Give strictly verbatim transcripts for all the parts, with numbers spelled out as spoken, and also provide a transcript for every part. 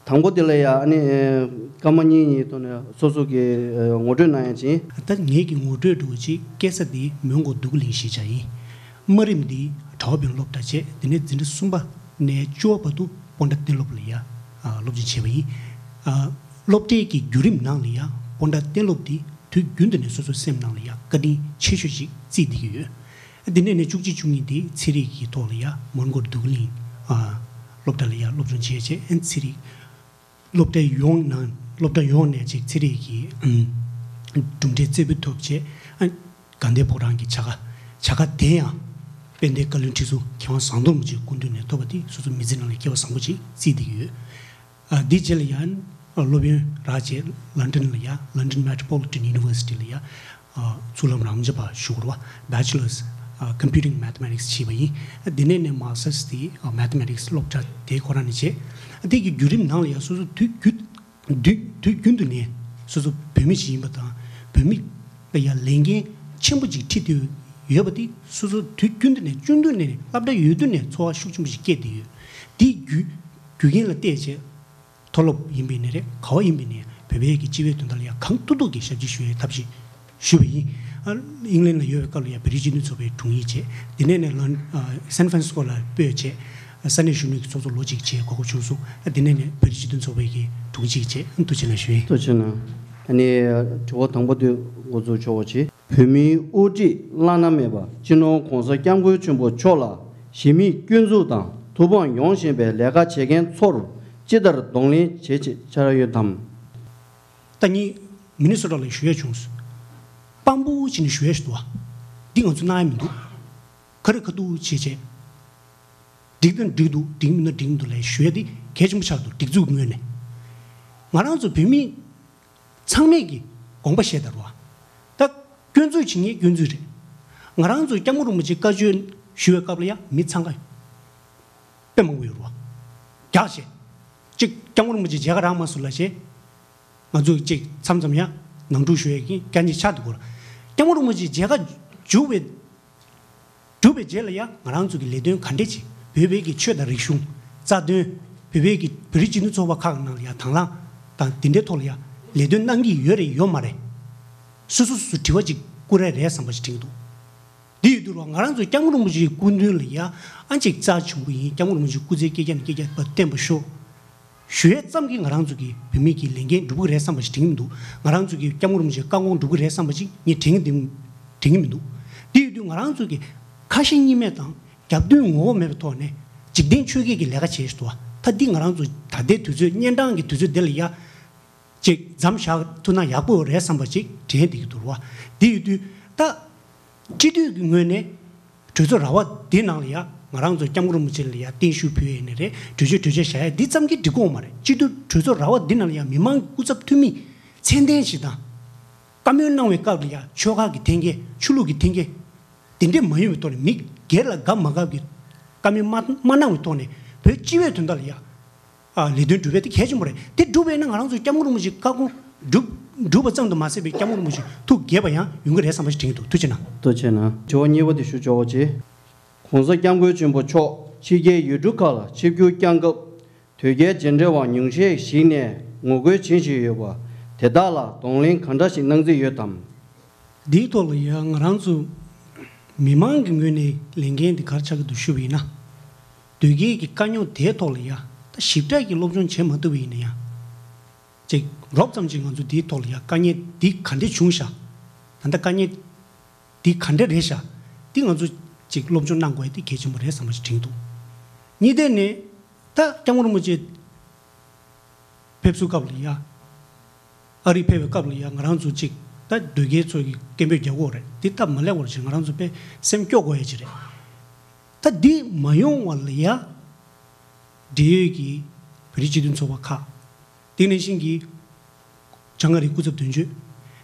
དང་པོ་དེ་ལ་ཡ་ཨ་ནི་སྐར་མ་གཉིས་གཉིས་ཐོག་ནས་སོ་སོ་གི་ངོ་སྤྲོད་གནང་ཡ་ཅིང་། ད་ངེད་ཀྱི་ངོ་སྤྲོད་འདྲ་བོ་ཅིག་སྐྱེས་ས་འདི་མོན་གྷོ་འདུ་ཁུ་གླིང་གཞིས་ཆགས་ཡིན། དམའ་རིམ་འདི་གྲྭ་པའི་སློབ་གྲྭ་བྱས། དེ་ནས་འཛིན་གྲྭ་གསུམ་པ་ནས་བཅུ་པ་བར་དུ་སྤོན་ཊ་གཏན་སློབ་ལ་ཡ་སློབ་སྦྱོང་བྱས་པ་ཡིན། སློབ་གྲྭའི་གི་བརྒྱུད་རིམ་ནང་ལ་ཡ་སྤོན་ཊ་གཏན་སློབ་འདི་དུས་རྒྱུན་དུ་ནས་སོ་སོའི་སེམས་ནང་ལ་ཡ་བཀའ་དྲིན་ཆེ་ཤོས་ཤིག་བརྩིས་བསྡད་ཀྱི་ཡོད། དེ་ནས་ནས་བཅུ་གཅིག་བཅུ་གཉིས་དེ་ཚན་རིག་གི་ཐོག་ལ་ཡ་མོན་གྷོ་འདུ་ཁུ་གླིང་ཨ་སློབ་གྲྭ་ལ་ཡ་སློབ་སྦྱོང་བྱས་བྱས། ཨ་ཚན་རིག་སློབ་གྲྭ་ཡོངས་ནང་སློབ་གྲྭ་ཡོངས་ནས་ཅིག་ཚན་རིག་གི་ཨམ་གྲུབ་འབྲས་རྩེ་ཕུད་ཐོབ་བྱས། ཨ་དགའ་ལྡན་ཕོ་བྲང་གི་བྱ་དགའ་བྱ་དགའ་དེ་ཡང་དཔལ་ལྡན་བཀའ་བློན་ཁྲི་ཟུར་མཁས་དབང་ཟམ་གདོང་རིན་པོ་ཆེའི་སྐུ་མདུན་ནས་ཐོབ་པ་དེ་སོ་སོ་མི་ཚེ་ནང་ལ་སྐལ་བ་བཟང་པོ་ཅིག་བརྩིས་བསྡད་ཀྱི་ཡོད། ཨ་འདི་རྗེས་ལ་ཡང་སློབ་ཡོན་རག་བྱས་ལན་ཌན་ལ་ཡ་London Metropolitan University ལ་ཡ་ཨ་གཙུག་ལག་རབ་འབྱམས་པ་ཞུ་དགོས་རེད་བ། Bachelors ཨ་Computing Mathematics བྱས་པ་ཡིན། དེ་ནས་ནས་Masters དེ་ཨ་Mathematics སློབ་གྲྭ་དེ་ཁོ་རང་ནས་བྱས། དེ་གི་བརྒྱུད་རིམ་ནང་ལ་ཡ་སོ་སོ་དུས་རྒྱུན་དུས་དུས་རྒྱུན་དུ་ནས་སོ་སོ་བོད་མི་ཞིག་ཡིན་པ་དང་བོད་མི་ལ་ཡ་ལས་འགན་ཆེན་པོ་ཅིག་ཁྲིད་དུ་ཡོད་པ་དེ་སོ་སོ་དུས་རྒྱུན་དུ་ནས་ཆུང་དུས་ནས་སློབ་གྲྭ་ཡོད་དུས་ནས་ཚོར་བ་ཤུགས་ཆེན་པོ་ཞིག་སྐྱེས་བསྡད་ཡོད། དེའི་རྒྱུ་རྒྱུ་རྐྱེན་ལ་བལྟས་བྱས། མཐོ་སློབ་ཡིན་པའི་ནི་རེད། ག་བ་ཡིན་པའི་ནི་བོད་པའི་གི་སྤྱི་པའི་དོན་དག་ལ་ཡང་གང་ཐུབ་ཐུབ་ཀྱིས་ཞབས་ཕྱི་ཞུ་ཡའི་ཐབས་ཤེས་ཞུས་པ་ཡིན། ཨ་ཨིང་ལན་ལ་ཡོད་པའི་སྐབས་ལ་ཡང་བོད་རིགས་སྤྱི་མཐུན་ཚོགས་པའི་དྲུང་ཡིག་བྱས། དེ་ནས་ནི་ལོན་ཨ་སན་ཧྥ་རན་སི་སྐོ་ལ་སྤོས་བྱས། ས་གནས་གཞོན་ནུའི་ཚོགས་གཙོ་ལོ་གཅིག་བྱས་གོ་སྐབས་བྱུང་སོང་། ཨ་དེ་ནས་ནི་བོད་རིགས་སྤྱི་མཐུན་ཚོགས་པའི་གི་དྲུང་ཆེ་བྱས། ཨ་ཐུགས་རྗེ་གནང་ཞུ་ཡིན། ཐུགས་རྗེ་གནང་། ཨ་ནི་དྲི་བ་དང་པོ་དེ་འགོ་འཛུགས་ཆོག་པ་བྱེད། བོད་མིའི་དབུ་ཁྲིད་བླ་ན་མེད་པ་སྤྱི་ནོར་༧གོང་ས་༧སྐྱབས་མགོན་ཆེན་པོ་མཆོག་ལ་གཞི་མེད་སྐྱོན་འཛུགས་དང་ཐུགས་ཕམ་ཡོང་བཞིན་པའི་ལས་ཀ་བྱེད་མཁན་ཚོར་ཅི་ལྟར་གདོང་ལེན་བྱེད་ཆེད་འཆར་ཡོད་དམ། ད་ངས་མི་ནི་སོ་ཊ་ལ་ཞུ་ཡས་བྱུང་སོང་། དཔང་པོ་བྱས་ནས་ཞུ་ཡས་ཞིག་འདུག་བ། འདི་ང་ཚོ་གནང་ཡས་མི་འདུག་ཁ་རི་ཁ་ཐུག་བྱས་བྱས། འགྲིག་ན་འགྲིག་འདུག་འགྲིག་མིན་ན་འགྲིག་མི་འདུག་ལས་ཞུ་ཡས་འདི་གལ་ཆེན་པོ་ཆགས་འདུག་སྒྲིག་འཛུགས་ངོས་ནས། ང་རང་ཚོ་བོད་མི་ཚང་མས་ཀྱི་དགོངས་པ་བཞེས་དང་རོ། ད་སྐྱོན་འཛུགས་བྱེད་མཁན་སྐྱོན་འཛུགས་རེད། ང་རང་ཚོ་སྐྱབས་མགོན་རིན་པོ་ཆེ་བཀའ་ཆོས་ཞུ་བའི་སྐབས་ལ་ཡང་མི་འཚང་ཁ་དཔེ་མང་པོ་ཡོད་རོ། རྒྱག་བྱས། གཅིག་སྐྱབས་མགོན་རིན་པོ་ཆེ་མཇལ་ཁ་རག་མ་སོང་ལབ་བྱས། ང་ཚོ་གཅིག་མཚམས་མཚམས་ཡང་ནང་འཁྲུག་ཞུ་ཡས་ཀྱི་རྐྱེན་གྱིས་ཆགས་འདུག་གོ། སྐྱབས་མགོན་རིན་པོ་ཆེ་མཇལ་ཁ་འཇུག་པའི་གྲུབ་པའི་རྗེས་ལ་ཡང་ང་རང་ཚོ་གི་ལས་དོན་ག་འདྲས་བྱེད། བོད་པའི་གི་ཆོས་དང་རིག་གཞུང་། རྩ་དོན། བོད་པའི་གི་བོད་རིགས་སྤྱི་མཐུན་ཚོགས་པ་ཁག་ནང་ལ་ཡང་དང་བླངས་དང་དེ་འདྲའི་ཐོག་ལ་ཡང་ལས་དོན་གནང་གི་ཡོད་རེད་ཡོད་མ་རེད། སོ་སོ་སོ་སོ་དྲི་བ་ཅིག་བསྐུར་ཡ་རེད་བསམ་པ་ཞིག་དྲན་གྱི་འདུག་འདི་ཡོད་དུས་རོ་ང་རང་ཚོ་སྐྱབས་མགོན་རིན་པོ་ཆེའི་སྐུ་མདུན་ལ་ཡང་ཨ་ཅིག་རྩ་ཆེན་པོ་ཡིན། སྐྱབས་མགོན་རིན་པོ་ཆེའི་སྐུ་ཚེ་བསྐལ་བརྒྱ་ནས་བསྐལ་བརྒྱ་བར་བརྟན་པར་ཤོག་ཞུ་ཡས་ཙམ་གྱིས་ང་རང་ཚོ་གི་བོད་མི་གི་ལས་འགན་འགྲུབ་ཀྱི་རེད་བསམ་པ་ཞིག་དྲན་གྱི་མི་འདུག་ང་རང་ཚོ་གི་སྐྱབས་མགོན་རིན་པོ་ཆེའི་བཀའ་དགོངས་འགྲུབ་ཀྱི་རེད་བསམ་པ་ཞིག་ངས་དྲན་གྱི་འདུག་དྲན་གྱི་མི་འདུག་འདི་ཡོད་དུས་ང་རང་ཚོ་གི་ཁ་ཞེ་གཉིས་མེད་དང་རྒྱབ་མདུན་ངོ་བོ་མེད་པའི་ཐོག་ནས་འཇིག་རྟེན་ཆོས་བརྒྱད་ཀྱི་ལས་ཀ་བྱེད་བཞིན་འདུག་བ། ད་འདི་ང་རང་ཚོ་ད་ལྟའི་དུས་ཚོད་གཉན་འཕྲང་གི་དུས་ཚོད་འདི་ལ་ཡ། ཅིག་མཚམས་བཞག་ཐུབ་ན་ཡག་པོ་རེད་བསམ་པ་ཅིག་དྲན་བསྡད་ཀྱི་འདུག་བ། འདི་ཡོད་དུས་ད། སྤྱི་འཐུས་ཀྱི་ངོས་ནས་གྲོས་ཚོགས་ར་བ་འདི་ནང་ལ་ཡ་ང་རང་ཚོ་སྐྱབས་མགོན་རིན་པོ་ཆེ་ལ་ཡ་བརྟན་བཞུགས་ཕུལ་ཡས་ནི་རེད། གྲོས་ཆོད་གྲོས་ཆོད་བཞག་ཡས་འདི་ཙམ་གྱིས་འགྲིག་གི་ཡོད་མ་རེད། སྤྱི་འཐུས་གྲོས་ཚོགས་ར་བ་འདི་ནང་ལ་ཡ་མི་མང་གི་སྐུ་ཚབ་འཐུས་མི་མཚན་ལྡན་ཞིག་དང་། བཀའ་མོལ་གནང་བའི་སྐབས་ལ་ཡ་ཆོལ་ཁ་གི་འཐེན་འཁྱེར་ཆོས་ལུགས་ཀྱི་འཐེན་འཁྱེར། དེ་འདྲས་མ་ཡོང་བའི་ཐོག་ནས་མི་སྒེར་ལ་དགའ་མ་དགའ་གི་བཀའ་མོལ་མ་མ་གནང་བའི་ཐོག་ནས་བོད་སྤྱི་བའི་དོན་དག་ལ་ཡ། ཨ་ལས་དོན་སྒྲུབ་པའི་དེ་གལ་ཆེན་པོ་རེད། དེ་སྒྲུབ་པས་ན་ང་རང་ཚོའི་སྐྱབས་མགོན་རིན་པོ་ཆེའི་བཀའ་དགོངས་སྒྲུབ་སྒྲུབ་པ་ཙམ་དུ་མ་ཟད་པའི་སྐྱབས་མགོན་རིན་པོ་ཆེ་ཐུགས་དགྱེས་པ་ཡང་ཡོང་གི་རེད་བསམ་པ་ཞིག་དྲན་གྱི་འདུག་ཐུགས་རྗེ་གནང་། ཐུགས་རྗེ་གནང་། དྲི་བ་གཉིས་པ་དེ་ཞུ་ཆོག་པ་བྱེད། ༸གོང་ས་༸སྐྱབས་མགོན་ཆེན་པོ་མཆོག་ཕྱི་རྒྱལ་ཡུལ་གྲུ་ཁག་ལ་ཆིབས་བསྒྱུར་བསྐྱངས་སྐབས་དོལ་རྒྱལ་རྗེས་འབྲང་བ་ཉུང་ཤས་ཤིག་ནས་ངོ་རྒོལ་བྱེད་བཞིན་ཡོད་པ་དེ་དག་ལ་གདོང་ལེན་ག་འདྲ་ཞིག་གནང་རྩིས་ཡོད་དམ། འདིའི་ཐོག་ལ་ཡང་ང་རང་ཚོ་མི་མང་གི་ངོས་ནས་ལས་འགན་འདི་ག་རེ་ཆགས་ཀྱི་འདུག་ཞུས་པ་ཡིན་ན། དོལ་རྒྱལ་གྱི་དཀའ་རྙོག་དེའི་ཐོག་ལ་ཡ་ད་ཞིབ་ཕྲ་གི་སློབ་སྦྱོང་བྱེད་མ་ཐུབ་པ་ཡིན་ན་ཡང་། ཅིག་རོབ་ཙམ་ཅིག་ང་ཚོ་འདིའི་ཐོག་ལ་ཡ་དཀའ་ངལ་འདི་ག་འདྲས་བྱུང་ཤག་ད་ལྟ་དཀའ་ངལ་འདི་ག་འདྲས་རེད་ཤག་འདི་ང་ཚོ་ཅིག་སློབ་སྦྱོང་གནང་དགོས་ཡ་འདི་གལ་ཆེན་པོ་རེད་བསམ་པ་ཞིག་དྲན་འདུག་གཉིས་ནས་ད་སྐྱབས་མགོན་རིན་པོ་ཆེ་ཕེབས་བསུའི་སྐབས་ལ་ཡ། ཨ་རི་ཕེབས་པའི་སྐབས་ལ་ཡང་ང་རང་ཚོ་གཅིག་ད་དོལ་རྒྱལ་ཚོ་གི་སྐད་འབོད་རྒྱག་དགོས་རེད། འདི་སྟབས་མ་ལེགས་པ་ཞིག་ང་རང་ཚོ་དཔེ་སེམས་སྐྱོ་དགོས་ཡ་ཅིག་རེད། ད་འདི་མ་ཡོང་བ་ལ་ཡ་འབྲེལ་ཡོད་ཀྱི་བོད་རིགས་སྤྱི་མཐུན་ཚོགས་པ་ཁག་དེ་ནང་བཞིན་གྱི་བྱང་ཨ་རིའི་སྐུ་ཚབ་དོན་གཅོད།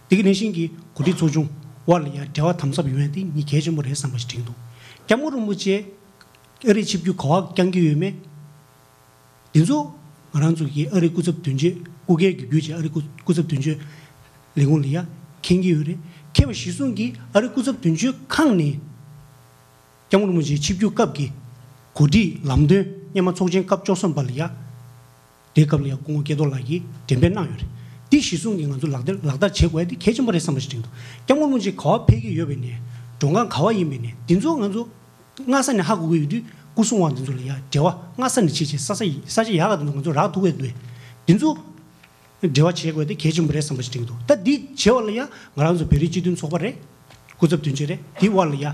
དེ་ག་ནང་བཞིན་གྱི་གོ་སྒྲིག་ཚོགས་ཆུང་དབར་ལ་ཡ་འབྲེལ་བ་དམ་ཟབ་ཡོང་ཡ་དེ་ངས་གལ་ཆེན་པོ་རེད་བསམ་པ་ཞིག་དྲན་འདུག་སྐྱབས་མགོན་རིན་པོ་ཆེ་ཨ་རི་ཆིབས་བསྒྱུར་ག་བ་བསྐྱངས་ཀྱི་ཡོད་མེད། དེ་ཚོ་ང་རང་ཚོ་གི་ཨ་རིའི་སྐུ་ཚབ་དོན་གཅོད་སྐུ་སྒེར་གྱི་བརྒྱུད་བྱས་ཨ་རིའི་སྐུ་སྐུ་ཚབ་དོན་གཅོད་ལས་ཁུངས་ལ་ཡ་མཁྱེན་གྱི་ཡོད་རེད། མཁས་པ་གཞིར་བཟུང་གིས་ཨ་རིའི་སྐུ་ཚབ་དོན་གཅོད་ཁང་ནས་སྐྱབས་མགོན་རིན་པོ་ཆེའི་ཆིབས་བསྒྱུར་སྐབས་ཀྱི་གོ་སྒྲིག་ལམ་སྟོན་སྔོན་མ་ཚོགས་ཆེན་སྐབས་བཅུ་གསུམ་པ་ལ་ཡ་ དེའི་སྐབས་ལ་ཡང་སྐུ་ངོ་སྐལ་རྡོར་ལགས་ཀྱིས་འགྲེམས་སྤེལ་གནང་ཡོད་རེད། འདི་གཞི་བཟུང་གིས་ང་ཚོ་ལག་བསྟར་ལག་བསྟར་བྱེད་དགོས་ཡ་དེ་གལ་ཆེན་པོ་རེད་བསམ་པ་ཞིག་དྲན་འདུག་སྐྱབས་མགོན་རིན་པོ་ཆེ་ག་པར་ཕེབས་ཀྱི་ཡོད་པ་ཡིན་ནའི། མགྲོན་ཁང་ག་པར་ཡིན་པ་ཡིན་ནའི། འདི་ཚོ་ང་ཚོ་སྔ་ས་ནས་ཧ་གོ་གི་ཡོད་དུས། སྐུ་སྲུང་བ་འདི་ཚོ་ལ་ཡ་འབྲེལ་བ་སྔ་ས་ནས་བྱེད་བྱེད། ས་ས་ཡི་ས་ཆ་ཡག་ག་འདི་ཚོ་ང་ཚོ་རག་ཐུབ་ཀྱི་འདུག་འདི་ཚོ་འབྲེལ་བ་བྱེད་དགོས་དེ་གལ་ཆེན་པོ་རེད་བསམ་པ་ཞིག་དྲན་གྱི་འདུག་ད་འདི་བྱེད་པ་ལ་ཡ་ང་རང་ཚོ་བོད་རིགས་སྤྱི་མཐུན་ཚོགས་པ་རེད། སྐུ་ཚབ་དོན་གཅོད་རེད། དེའི་དབར་ལ་ཡ་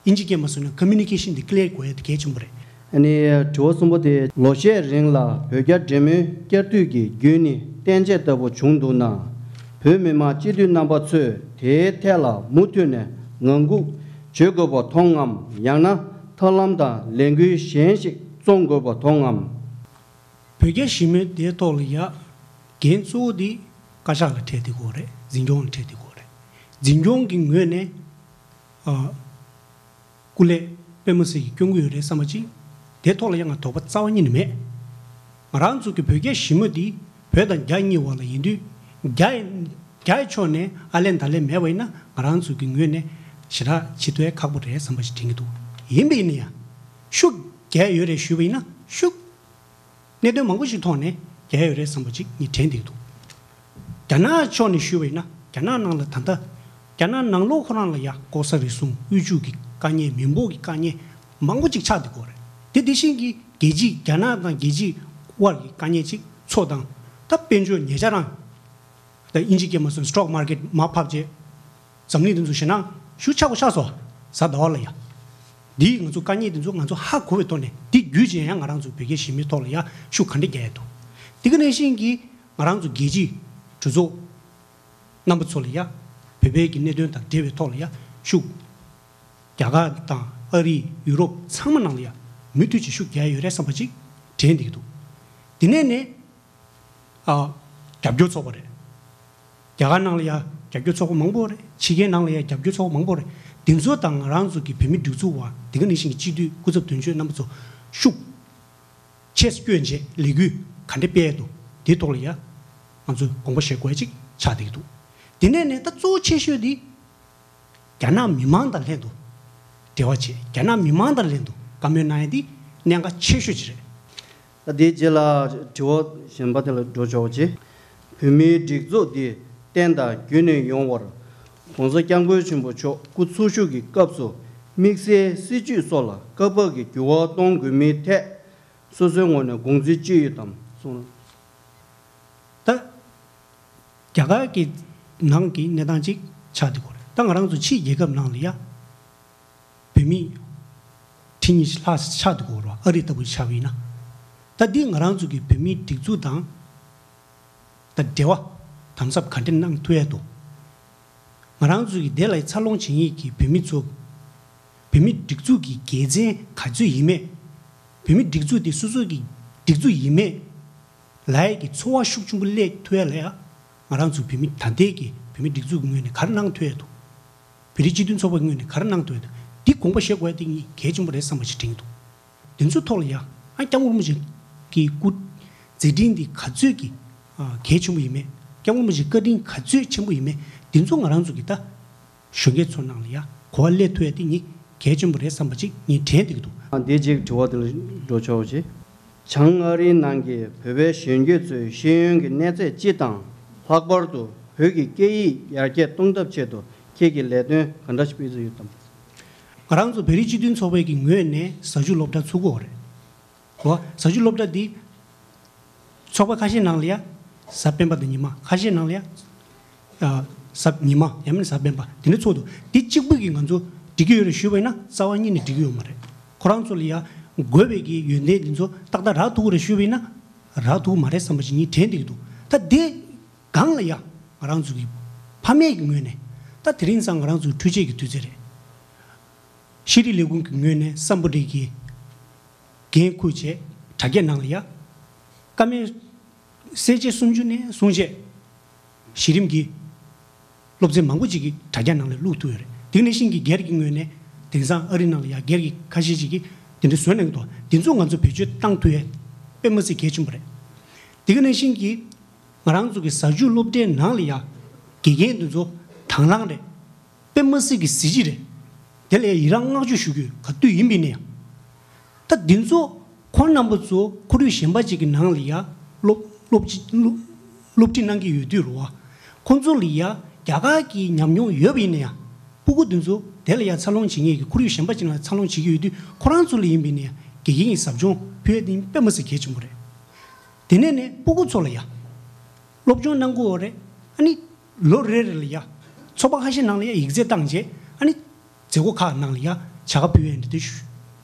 ཨིན་ཇི་སྐད་མ་སོང་ན་ཀོ་མུ་ནི་ཀེ་ཤན་འདི་ཀི་ལི་ཡར་དགོས་ཡ་དེ་གལ་ཆེན་པོ་རེད། ཨ་ནི་དྲི་བ་གསུམ་པ་དེ། ལོ་ཤས་རིང་ལ་བོད་རྒྱ་འབྲེལ་མོལ་བསྐྱར་མཐུད་ཀྱི་བརྒྱུད་ནས་བརྟན་ཆད་ལྟ་བུ་བྱུང་འདུག་ན། བོད་མི་མང་སྤྱི་འཐུས་རྣམ་པ་ཚོས་དེའི་ཐད་ལ་མུ་མཐུད་ནས་ངང་སྒུག་བྱེད་དགོས་པ་མཐོང་ངམ། ཡང་ན་ཐབས་ལམ་དང་ལས་འགུལ་གཞན་ཞིག་བརྩོན་དགོས་པ་མཐོང་ངམ། བོད་རྒྱ་ཞི་མོལ་དེའི་ཐོག་ལ་ཡ། འགན་གཙོ་བོ་དེ་བཀའ་ཤག་ལ་འཕྲད་བསྡད་ཀྱི་ཡོད་རེད། འཛིན་སྐྱོང་ལ་འཕྲད་བསྡད་ཀྱི་ཡོད་རེད། འཛིན་སྐྱོང་གི་ངོས་ནས། ཨ། སྐུ་ལས་དཔེ་མི་སྲིད་ཀྱི་སྐྱོན་གྱི་ཡོད་རེད་བསམ་པ་ཅིག་དེའི་ཐོག་ལ་ཡང་ང་དོགས་པ་རྩ་བ་ཉིད་ནས་མེད། ང་རང་ཚོ་གི་བོད་རྒྱ་ཞི་མོལ་འདི་བོད་དང་རྒྱ་གཉིས་བར་ལ་ཡིན་དུས། རྒྱ་རྒྱ་ཡི་ཕྱོགས་ནས་ཨ་ལན་ད་ལན་མེད་པ་ཡིན་ན། ང་རང་ཚོ་གི་ངོས་ནས་ཞེ་དྲག་བྱེད་ཐུབ་ཡ་ཁག་པོ་རེད་བསམ་པ་ཞིག་དྲན་གྱི་འདུག་ཡིན་པ་ཡིན་ན་ཡང་ཤུགས་རྒྱག་ཡོད་རེད་ཞུས་པ་ཡིན་ན། ཤུགས་གནད་དོན་མང་པོ་ཞིག་ཐོག་ནས་རྒྱག་ཡོད་རེད་བསམ་པ་ཅིག་ངས་དྲན་བསྡད་ཀྱི་འདུག་རྒྱ་ནག་ཕྱོགས་ནས་ཞུས་པ་ཡིན་ན། རྒྱ་ནག་ནང་ལ་ད་ལྟ་རྒྱ་ནག་ནང་ལོགས་ཁོ་རང་ལ་ཡ་ལྐོག་ཟ་རུལ་སུངས། དབུལ་ཕྱུག་གི་དཀའ་ངལ། མི་འབོར་གྱི་དཀའ་ངལ་མང་པོ་ཅིག་ཆགས་བསྡད་ཀྱི་ཡོད་རེད། དེ་དེ་བཞིན་གྱི་རྒྱལ་སྤྱི་རྒྱ་ནག་དང་རྒྱལ་སྤྱི་དབར་གྱི་དཀའ་ངལ་ཅིག་ཚོ་དང་། ད་དཔལ་འབྱོར་ཉེ་ཆར་རང་། ད་ཨིན་ཇི་སྐད་མ་སོང་སི་ཊོག་མར་ཀེཊ་མར་ཕབ་རྗེས། འཛམ་གླིང་འདི་ཚོ་ཞེད་སྣང་ཞེ་པོ་ཆགས་པ་ཆགས་སོང་། གཟའ་ཟླ་བ་ལ་ཡ། འདིའི་ང་ཚོ་དཀའ་ངལ་འདི་ཚོ་ང་ཚོ་ཧ་གོ་བའི་ཐོག་ནས། འདི་བརྒྱུད་བྱས་ཡང་ང་རང་ཚོ་བོད་རྒྱ་ཞི་མོལ་ཐོག་ལ་ཡ་ཤུགས་ག་འདྲ་རྒྱག་ཡ་འདུག་དེ་ག་ནང་བཞིན་གྱི་ང་རང་ཚོ་རྒྱལ་སྤྱིའི་གྲོས་ཚོགས་རྣམ་པ་ཚོ་ལ་ཡ་བོད་པའི་གི་གནད་དོན་དང་འབྲེལ་བའི་ཐོག་ལ་ཡ་ཤུགས། རྒྱ་གར་དང་ཨ་རི། ཡུ་རོབ་ཚང་མ་ནང་ལ་ཡ་མུ་མཐུད་ཀྱི་ཤུགས་རྒྱག་ཡ་ཡོད་རེད་བསམ་པ་ཅིག་དྲན་བསྡད་ཀྱི་འདུག་དེ་ནས་ནས། ཨ། རྒྱབ་སྐྱོར་ཚོགས་པ་རེད། རྒྱ་གར་ནང་ལ་ཡ་རྒྱབ་སྐྱོར་ཚོགས་པ་མང་པོ་རེད། ཕྱི་རྒྱལ་ནང་ལ་ཡ་རྒྱབ་སྐྱོར་ཚོགས་པ་མང་པོ་རེད། དེ་ཚོ་དང་ང་རང་ཚོ་གི་བོད་མིའི་སྒྲིག་འཛུགས་བར། དེ་ག་ནང་བཞིན་གྱི་སྤྱི་འཐུས་སྐུ་ཚབ་དོན་གཅོད་རྣམ་པ་ཚོ་ཤུགས་ཆེ་སྐྱོན་བྱས་ལས་འགུལ་ག་འདྲ་སྤེལ་འདུག་དེའི་ཐོག་ལ་ཡ་ང་ཚོས་དགོངས་པ་བཞེས་དགོས་ཅིག་ཆགས་བསྡད་ཀྱི་འདུག་དེ་ནས་ནས་ད་གཙོ་བོ་ཆེ་ཤོས་དེ། རྒྱ་ནག་མི་མང་དང་ལྷན་དུ་འབྲེལ་བ་བྱེད། རྒྱ་ནག་མི་མང་དང་ལྷན་དུ་བཀའ་མོལ་གནང་ཡ་འདི་གནད་འགག་ཆེ་ཤོས་ཅིག་རེད། ད་དེའི་རྗེས་ལ་དྲི་བ་གཞན་པ་དེ་ལ་འགྲོ་ཆོག་ཅིག་བོད་མིའི་སྒྲིག་འཛུགས་འདི་བརྟན་དང་རྒྱུན་གནས་ཡོང་བར། ༸གོང་ས་༸སྐྱབས་མགོན་ཆེན་པོ་མཆོག་སྐུ་འཚོ་བཞུགས་ཀྱི་སྐབས་སུ་དམིགས་བསལ་སྲིད་ཇུས་སོགས་ལ་སྐབས་བབ་ཀྱི་འགྱུར་བ་གཏོང་དགོས་མིན་ཐད། སོ་སོའི་ངོས་ནས་དགོངས་ཚུལ་ཅི་ཡོད་དམ་གསུངས། ད། རྒྱ་གར་གྱི་ནང་གི་གནས་སྟངས་ཅིག་ཆགས་བསྡད་ཀྱི་ཡོད་རེད། ད་ང་རང་ཚོ་ཕྱིའི་རྒྱལ་ཁབ་ནང་ལ་ཡ་བོད་མི་ཁྲི་གཉིས་ལྷག་ཆགས་བསྡད་ཀྱི་ཡོད་རེད་བ། ཨ་རི་ལྟ་བུ་ཆགས་པ་ཡིན་ན། ད་འདི་ང་རང་ཚོ་གི་བོད་མིའི་སྒྲིག་འཛུགས་དང་། ད་འབྲེལ་བ་དམ་ཟབ་ག་འདྲ་གནང་ཐུབ་ཡ་འདུག་ང་རང་ཚོ་གི་དེ་ལ་འཚར་ལོངས་བྱེད་མཁན་གྱི་བོད་མི་ཚོ། བོད་མིའི་སྒྲིག་འཛུགས་ཀྱི་འགན་འཛིན་ག་ཚོད་ཡིན་མེད། བོད་མིའི་སྒྲིག་འཛུགས་དེ་སོ་སོ་གི་སྒྲིག་འཛུགས་ཡིན་མེད་ལབ་ཡ་གི་ཚོར་བ་ཤུགས་ཆེན་པོ་སླེབས་ཐུབ་ཡ་ལ་ཡ། ང་རང་ཚོ་བོད་མི་ད་ལྟའི་གི་བོད་མིའི་སྒྲིག་འཛུགས་ཀྱི་ངོས་ནས་ག་རེ་གནང་ཐུབ་ཡ་འདུག་བོད་རིགས་སྤྱི་མཐུན་ཚོགས་པའི་ངོས་ནས་ག་རེ་གནང་ཐུབ་ཡ་འདུག་འདི་དགོངས་པ་བཞེས་དགོས་ཡ་དེ་ངས་གལ་ཆེན་པོ་རེད་བསམ་པ་ཞིག་དྲན་གྱི་འདུག་དེ་ཚོའི་ཐོག་ལ་ཡ། ཨ། སྐྱབས་མགོན་རིན་པོ་ཆེ་གི་སྐུ་མཛད་འཕྲིན་འདི་ག་ཚོད་ཀྱི་ཨ་གལ་ཆེན་པོ་ཡིན་མེད། སྐྱབས་མགོན་རིན་པོ་ཆེའི་བཀའ་དྲིན་ག་ཚོད་ཆེན་པོ་ཡིན་མེད། འདི་ཚོ་ང་རང་ཚོ་གི་ད་གཞོན་སྐྱེས་ཚོ་ནང་ལ་ཡ་གོ་བ་སླེབས་ཐུབ་ཡ་དེ་ངས་གལ་ཆེན་པོ་རེད་བསམ་པ་ཅིག་ངས་དྲན་བསྡད་ཀྱི་འདུག་ཨ། འདི་གཅིག་དྲི་བ་དེ་ལ་འགྲོ་ཆོག་ཅིག་བྱང་ཨ་རིའི་ནང་གི་བོད་པའི་གཞོན་སྐྱེས་ཚོའི་ཤེས་ཡོན་གྱི་གནས་ཚད་སྤྱི་དང་། ལྷག་པར་དུ་བོད་ཀྱི་སྐད་ཡིག་ཡར་རྒྱས་གཏོང་ཐབས་ཆེད་དུ་ཁྱེད་ཀྱིས་ལས་དོན་ག་འདྲ་ཞིག་སྤེལ་རྩིས་ཡོད་དམ། ང་རང་ཚོ་བོད་རིགས་སྤྱི་མཐུན་ཚོགས་པའི་གི་ངོས་ནས་ཟབ་ཞུགས་སློབ་གྲྭ་ཚུགས་ཀྱི་ཡོད་རེད། འོ། ཟབ་ཞུགས་སློབ་གྲྭ་འདི་ཚོགས་པ་ཁ་ཤས་ནང་ལ་ཡ་གཟའ་སྤེན་པ་དང་ཉི་མ། ཁ་ཤས་ནང་ལ་ཡ་ཨ་གཟའ་ཉི་མ་ཡང་མིན་གཟའ་སྤེན་པ་དེ་འདྲ་ཚོགས་འདུག་འདི་གཅིག་པུ་གིས་ང་ཚོ་འགྲིག་གི་ཡོད་རེད་ཞུས་པ་ཡིན་ན་རྩ་བ་ཉིད་ནས་འགྲིག་གི་ཡོད་མ་རེད། ཁོ་རང་ཚོ་ལ་ཡ་དགོས་པའི་གི་ཡོན་ཏན་འདི་ཚོ་ཏག་ཏག་རག་ཐུབ་ཀྱི་རེད་ཞུས་པ་ཡིན་ན་རག་ཐུབ་ཀྱི་མ་རེད་བསམ་པ་ཞིག་ངས་དྲན་བསྡད་ཀྱི་འདུག་ད་འདི་སྒང་ལ་ཡ་ང་རང་ཚོ་གི་ཕ་མེས་ཀྱི་ངོས་ནས། ད་དེ་རིང་སང་ང་རང་ཚོའི་འཕྲུལ་ཆས་ཀྱི་དུས་ཚོད་རེད། ཤེས་རིག་ལས་ཁུངས་ཀྱི་ངོས་ནས་སམ་བྷོ་ཊ་གི་འགན་འཁུར་བྱས་དྲ་རྒྱ་ནང་ལ་ཡ། བཀའ་མོལ་གསལ་བྱེད་སུམ་ཅུ་ནས་བཟུང་བྱས་གཞི་རིམ་གྱི་སློབ་ཚན་མང་པོ་ཅིག་གི་དྲ་རྒྱ་ནང་ལ་བླུགས་ཐུབ་ཡོད་རེད། དེ་ནང་བཞིན་གྱི་སྒེར་གྱི་ངོས་ནས་དེང་སང་ཨ་རི་ནང་ལ་ཡ་སྒེར་གྱི་ཁ་ཤས་ཅིག་གིས་དེ་འདྲ་བཟོས་གནང་གི་འདུག་དེ་ཚོ་ང་ཚོ་བེད་སྤྱོད་བཏང་ཐུབ་ཡ་དཔེ་མི་སྲིད་གལ་ཆེན་པོ་རེད། དེ་ག་ནང་བཞིན་གྱི་ང་རང་ཚོ་གི་ཟབ་ཞུགས་སློབ་གྲྭའི་ནང་ལ་ཡ་དགེ་རྒན་དེ་ཚོ་དང་བླངས་རེད། དཔེ་མི་སྲིད་ཀྱི་གཟི་བརྗིད་རེད། དེ་ལ་ཡ་ཡི་རང་བསྔགས་བརྗོད་ཞུ་རྒྱུ་ག་དུས་ཡིན་པ་ཡིན་ན་ཡང་། ད་འདི་ཚོ་ཁོང་རྣམ་པ་ཚོ་ཁོར་ཡུག་གཞན་པ་ཅིག་གི་ནང་ལ་ཡ་ སློབ་སློབ་སློབ་ཁྲིད་གནང་གི་ཡོད་དུས་རུ་བ། ཁོང་ཚོ་ལ་ཡ་རྒྱ་གར་གྱི་ཉམས་མྱོང་ཡོད་པ་ཡིན་ན་ཡང་། སྤུ་གུ་དེ་ཚོ་དེ་ལ་ཡ་འཚར་ལོངས་བྱེད་མཁན་གྱི་ཁོར་ཡུག་གཞན་པ་ཅིག་ལ་འཚར་ལོངས་བྱེད་ཀྱི་ཡོད་དུས། ཁོ་རང་ཚོ་ལ་ཡིན་པ་ཡིན་ན་ཡང་དགེ་རྒན་གྱི་ཟབ་སྦྱོང་ཕུལ་ཡ་དེ་དཔེ་མི་སྲིད་གལ་ཆེན་པོ་རེད། དེ་ནས་ནས་སྤུ་གུ་ཚོ་ལ་ཡ་སློབ་སྦྱོང་གནང་དགོས་རེད། ཨ་ནི་ལོ་རེ་རེ་ལ་ཡ་ཚོགས་པ་ཁ་ཤས་ནང་ལ་ཡ་ཡིག་ཚད་བཏང་རྗེས། ཨ་ནི་མཛད་སྒོ་ཁག་ནང་ལ་ཡ་བྱ་དགའ་ཕུལ་ཡས་འདི་འདྲ་ཞུ་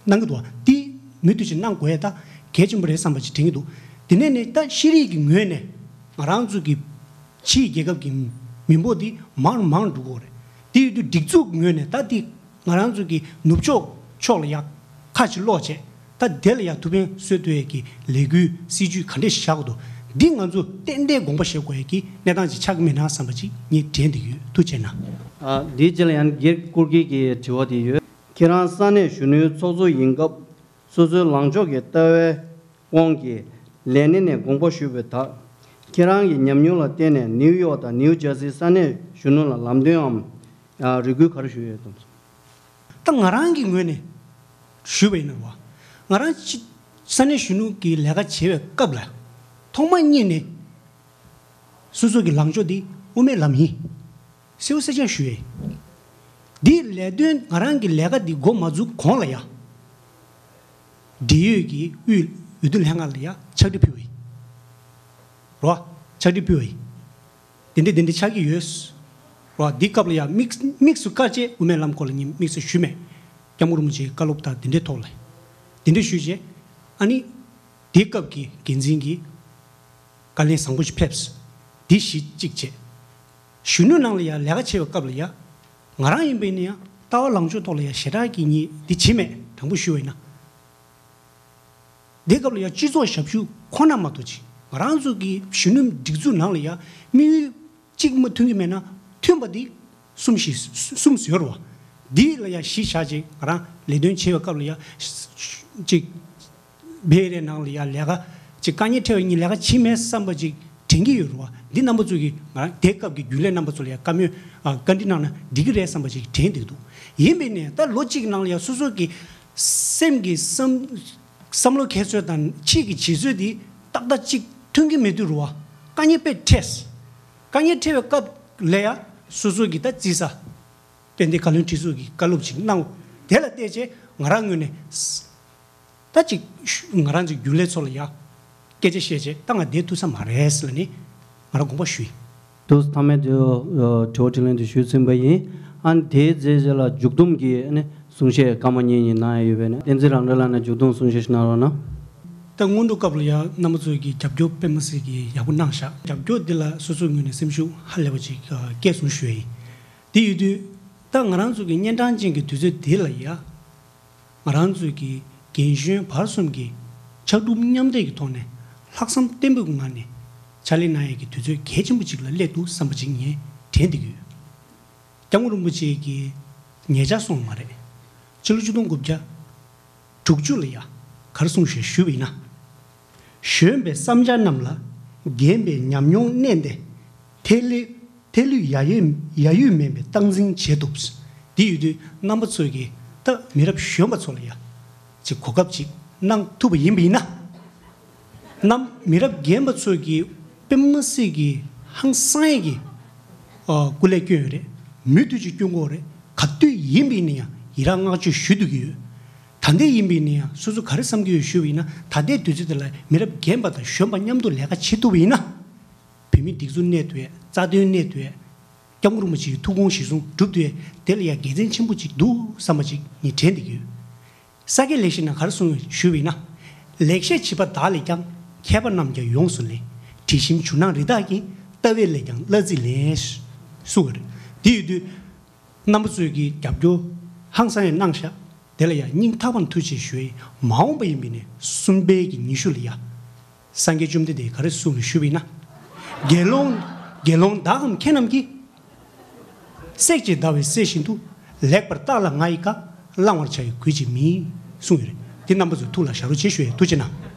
གནང་གི་འདུག་འདི་མུ་མཐུད་ཅིག་གནང་དགོས་ཡ་ད་གལ་ཆེན་པོ་རེད་བསམ་པ་ཅིག་དྲན་གྱི་འདུག་དེ་ནས་ནས་ད་ཤེས་རིག་གི་ངོས་ནས་ང་རང་ཚོ་གི་ཕྱིའི་རྒྱལ་ཁབ་ཀྱི་མི་འབོར་འདི་མང་རུ་མང་རུ་འགྲོ་གི་ཡོད་རེད། དེ་ཡོད་དུས་སྒྲིག་འཛུགས་ངོས་ནས་ད་འདི་ང་རང་ཚོ་གི་ནུབ་ཕྱོགས་ཕྱོགས་ལ་ཡ་ཁ་ཅིག་ལོག་བྱས། ད་དེ་ལ་ཡ་ཐུགས་ཕན་གསོས་ཐུབ་ཡས་ཀྱི་ལས་འགུལ་སྲིད་ཇུས་ག་འདྲས་བཞག་དགོས་འདུག་འདི་ང་ཚོ་ཏན་ཏན་དགོངས་པ་བཞེས་དགོས་ཡས་ཀྱི་གནས་སྟངས་ཅིག་ཆགས་ཀྱི་མེད་ན་བསམ་པ་ཅིག་ངས་དྲན་བསྡད་ཡོད། ཐུགས་རྗེ་གནང་། ཨ། འདིའི་རྗེས་ལ་ཡང་སྒེར་སྐུར་སྐྱེལ་གྱི་དྲི་བ་དེ་ཡོད། ཁྱེད་རང་ས་གནས་གཞོན་ནུའི་ཚོགས་གཙོ་ཡིན་སྐབས། སོ་སོའི་ལངས་ཕྱོགས་ཀྱི་ལྟ་བའི་དབང་གིས་ལས་གནས་ནས་དགོངས་པ་ཞུས་པའི་བརྟག་ཁྱེད་རང་གི་ཉམས་མྱོང་ལ་བརྟེན་ནས་ནིའུ་ཡོག་དང་ནིའུ་ཇར་སིའི་ས་གནས་གཞོན་ནུ་ལ་ལམ་སྟོན་འམ། ཨ། རེ་སྐུལ་ག་རེ་ཞུས་ཡོད་དམ། ད་ང་རང་གི་ངོས་ནས་ཞུས་པ་ཡིན་ན་རེད་བ། ང་རང་ཅི་ས་གནས་གཞོན་ནུ་གི་ལས་ཀ་བྱེད་པའི་སྐབས་ལ་ཐོག་མ་ཉིད་ནས་སོ་སོ་གི་ལངས་ཕྱོགས་འདི་དབུ་མའི་ལམ་ཡིན། གསལ་པོ་གསལ་རྐྱང་ཞུ་ཡས། འདིའི་ལས་དོན་ང་རང་གི་ལས་ཀ་འདི་འགོ་མ་འཛུགས་གོང་ལ་ཡ། འབྲེལ་ཡོད་ཀྱི་དབུས་འོས་བསྡུ་ལྷན་ཁང་ལ་ཡ་ཕྱག་བྲིས་ཕུལ་བ་ཡིན། རོ། ཕྱག་བྲིས་ཕུལ་བ་ཡིན། དེ་འདྲ་དེ་འདྲ་ཆགས་ཀྱི་ཡོད། རོ། འདི་སྐབས་ལ་ཡ་དམིགས་དམིགས་སུ་བཀར་བྱས་དབུ་མའི་ལམ་སྐོར་ལ་ངས་དམིགས་སུ་ཞུས་མེད། སྐྱབས་མགོན་རིན་པོ་ཆེའི་བཀའ་སློབ་དང་དེ་འདྲའི་ཐོག་ལ། དེ་འདྲ་ཞུས་རྗེས། ཨ་ནི། དེའི་སྐབས་ཀྱི་འགན་འཛིན་གྱིས། བཀའ་ལན་བཟང་པོ་ཞིག་ཕེབས། འདི་གཞི་གཅིག་བྱས། གཞོན་ནུ་ནང་ལ་ཡང་ལས་ཀ་བྱེད་པའི་སྐབས་ལ་ཡང་། ང་རང་ཡིན་པ་ཡིན་ན་ཡང་ལྟ་བ་ལངས་ཕྱོགས་ཐོག་ལ་ཡང་ཞེ་དྲག་གི་ངས་འདི་བྱེད་མེད། དྲང་པོ་ཞུ་བ་ཡིན་ན། དེ་སྐབས་ལ་ཡང་སྤྱི་ཚོགས་ཞབས་ཞུ་ཁོ་ན་མ་གཏོགས་ཅིག་ང་རང་ཚོ་གི་གཞོན་ནུ་སྒྲིག་འཛུགས་ནང་ལ་ཡང་དམིགས་ཡུལ་གཅིག་མ་མཐུན་གྱི་མེད་ན་མཐུན་པ་འདི་གསུམ་བཞི་གསུམ་ཡོད་རེད་བ། འདི་ལ་ཡང་གཞི་བཞག་ཅིག་ང་རང་ལས་དོན་བྱེད་པའི་སྐབས་ལ་ཡང་ཅིག་བེ་རེ་ནང་ལ་ཡ་ལས་ཀ་ཅིག་དཀའ་ངལ་འཕྲད་པ་ཡིན། ལས་ཀ་བྱེད་མེད་བསམ་པ་ཅིག་དྲན་གྱི་ཡོད་རེད་བ། འདི་རྣམ་པ་ཚོ་གིས་ང་རང་དེ་སྐབས་ཀྱི་རྒྱུན་ལས་རྣམ་པ་ཚོ་ལ་ཡ་བཀའ་མོལ་ཨ་བཀའ་འདྲི་གནང་ན་འགྲིག་གི་རེད་བསམ་པ་ཅིག་དྲན་བསྡད་འདུག་ཡིན་པས་ནས་ད་ལོ་གཅིག་ནང་ལ་ཡ་སོ་སོ་གི་སེམས་ཀྱི་བསམ་བསམ་བློ་འཁྱེར་ཚུལ་དང་ཕྱིའི་གི་བྱེད་ཚུལ་འདི་ཏག་ཏག་ཅིག་མཐུན་གྱི་མེད་དུས་རེད་བ། དཀའ་ངལ་དཔེ་འཕྲད། དཀའ་ངལ་འཕྲད་པའི་སྐབས་ལ་ཡ་སོ་སོ་གི་ད་རྩིས་ས། ཏན་ཏན་བཀའ་བློན་ཁྲི་ཟུར་གྱིས་བཀའ་སློབ་ཅིག་གནང་། དེ་ལ་བལྟས་རྗེས་ང་རང་ངོས་ནས། ད་ཅིག་ང་རང་ཚོའི་རྒྱུན་ལས་ཚོ་ལ་ཡ་སྐད་ཆ་བཤད་རྗེས་ད་ང་བསྡད་ཐུབ་ས་མ་རེད་ཟེར་ལབ་ནས་ང་རང་དགོངས་པ་ཞུས་ཡིན། དུས་མཐའ་མའི་དུས་དྲི་བ་དྲིས་ལན་དུ་ཞུས་ཟིན་པ་ཡིན། ཨ་ནི་དེའི་རྗེས་རྗེས་ལ་མཇུག་བསྡོམས་ཀྱི་ཨ་ནི་གསུང་བཤད་སྐར་མ་གཉིས་གཉིས་གནང་ཡ་ཡོད་པས་ན། བསྟན་འཛིན་རང་གྲོལ་ལགས་ནས་མཇུག་བསྡོམས་གསུང་བཤད་ཞིག་གནང་རོགས་གནང་། ད་སྔོན་འགྲོ་སྐབས་ལ་ཡ་རྣམ་པ་ཚོ་གི་རྒྱབ་སྐྱོར་དཔེ་མི་སྲིད་ཀྱི་ཡག་པོ་གནང་བཞག་རྒྱབ་སྐྱོར་འདི་ལ་སོ་སོའི་ངོས་ནས་སེམས་ཤུགས་ཧ་ལས་པ་ཅིག་སྐྱེད་སོང་ཞུ་ཡ་ཡིན། དེ་ཡོད་དུས། ད་ང་རང་ཚོ་གི་གཉན་འཕྲང་ཅན་གྱི་དུས་ཚོད་འདི་ལ་ཡ། ང་རང་ཚོ་གི་རྒན་གཞོན་བར་གསུམ་གྱི་ཕྱར་གྲུ་མཉམ་འདེགས་ཀྱི་ཐོག་ནས་ལྷག་བསམ་བརྟན་པོའི་ངང་ནས་ཕྱག་ལས་གནང་ཡས་ཀྱི་དུས་ཚོད་གལ་ཆེན་པོ་ཅིག་ལ་སླེབས་འདུག་བསམ་པ་ཅིག་ངས་དྲན་བསྡད་ཀྱི་ཡོད། སྐྱབས་མགོན་རིན་པོ་ཆེ་གིས་ཉེ་ཆར་གསུངས་པ་མ་རེད། ཕྱི་ལོ་ཆིག་སྟོང་དགུ་བརྒྱ་དྲུག་ཅུ་ལ་ཡ་ག་རེ་གསུངས་ཞེས་ཞུས་པ་ཡིན་ན། གཞོན་པའི་བསམ་འཆར་རྣམས་ལ་རྒན་པའི་ཉམས་མྱོང་བསྣན་ཏེ། ཐལ་ལེ་ཐལ་ལུས་ཡ་ཡོད་ཡ་ཡོད་མེད་པའི་སྟངས་འཛིན་བྱེད་ཐུབ། དེ་ཡོད་དུས་རྣམ་པ་ཚོ་གིས་ད་མི་རབས་གཞོན་པ་ཚོ་ལ་ཡ་ཅིག་གོ་སྐབས་ཅིག་གནང་ཐུབ་པ་ཡིན་པ་ཡིན་ན། ནམ་མི་རབས་རྒན་པ་ཚོ་གིས་དཔེ་མི་སྲིད་ཀྱི་ཧང་སང་ཡས་ཀྱི་ཨ་སྐུ་ལས་བསྐྱོན་ཡོད་རེད། མུ་མཐུད་ཅིག་བསྐྱོན་དགོས་རེད། ག་དུས་ཡིན་པ་ཡིན་ན་ཡང་ཡི་རང་བསྔགས་བརྗོད་ཞུ་སྡོད་ཀྱི་ཡོད། ད་ལྟའི་ཡིན་པ་ཡིན་ན་ཡང་སོ་སོ་ག་རེ་བསམ་གྱི་ཡོད་ཞུས་པ་ཡིན་ན། ད་ལྟའི་དུས་ཚོད་འདི་ལ་མི་རབས་རྒན་པ་དང་གཞོན་པ་མཉམ་དུ་ལས་ཀ་བྱེད་ཐུབ་པ་ཡིན་ན། བོད་མིའི་སྒྲིག་འཛུགས་གནས་ཐུབ་ཡས། རྩ་དོན་གནས་ཐུབ་ཡས། སྐྱབས་མགོན་རིན་པོ་ཆེའི་ཐུགས་དགོངས་གཞིར་བཟུང་སྒྲུབ་ཐུབ་ཡས། དེ་ལ་ཡང་དགེ་མཚན་ཆེན་པོ་ཅིག་འདུག་བསམ་པ་ཅིག་ངས་དྲན་བསྡད་ཀྱི་ཡོད། ས་སྐྱ་ལེགས་བཤད་ནང་ག་རེ་གསུངས་ཡོད་ཞུས་པ་ཡིན་ན། ལེགས་བཤད་བྱིས་པ་བདག་ལས་ཀྱང་། མཁས་པ་རྣམས་ཀྱང་ཡོངས་སུ་ལེན། དྲི་ཞིམ་ཇོ་ནང་རི་དྭགས་ཀྱི། ལྟ་བས་ལས་ཀྱང་གླ་རྩིས་ལེན། གསུངས་ཡོད་རེད། དེ་ཡོད་དུས། རྣམ་པ་ཚོས་ཀྱི་རྒྱབ་སྐྱོར་ཧང་སང་ཡང་གནང་ཤག་དེ་ལ་ཡང་སྙིང་ཐག་པ་ནས་ཐུགས་རྗེ་ཆེ་ཞུ་ཡིན། མ་འོངས་པ་ཡིན་པ་ཡིན་ན་གསུམ་པའི་གི་ཉི་ཤུ་ལ་ཡ། སངས་རྒྱས་བཅོམ་ལྡན་འདས་ག་རེ་གསུངས་རེད་ཞུས་པ་ཡིན་ན། དགེ་སློང་དགེ་སློང་དག་གམ་མཁས་རྣམས་ཀྱིས། བསྲེགས་བཅད་བརྡར་བའི་གསེར་བཞིན་དུ། ལེགས་པར་བརྟགས་ལ་ང་ཡི་བཀའ། བླང་བར་བྱ་ཡི་གུས་ཀྱིས་མིན། གསུངས་ཡོད་རེད། དེ་རྣམ་པ་ཚོས་ཐུགས་ལ་བཞག་རོགས་བྱེད་ཞུ་ཡིན། ཐུགས་རྗེ་གནང་།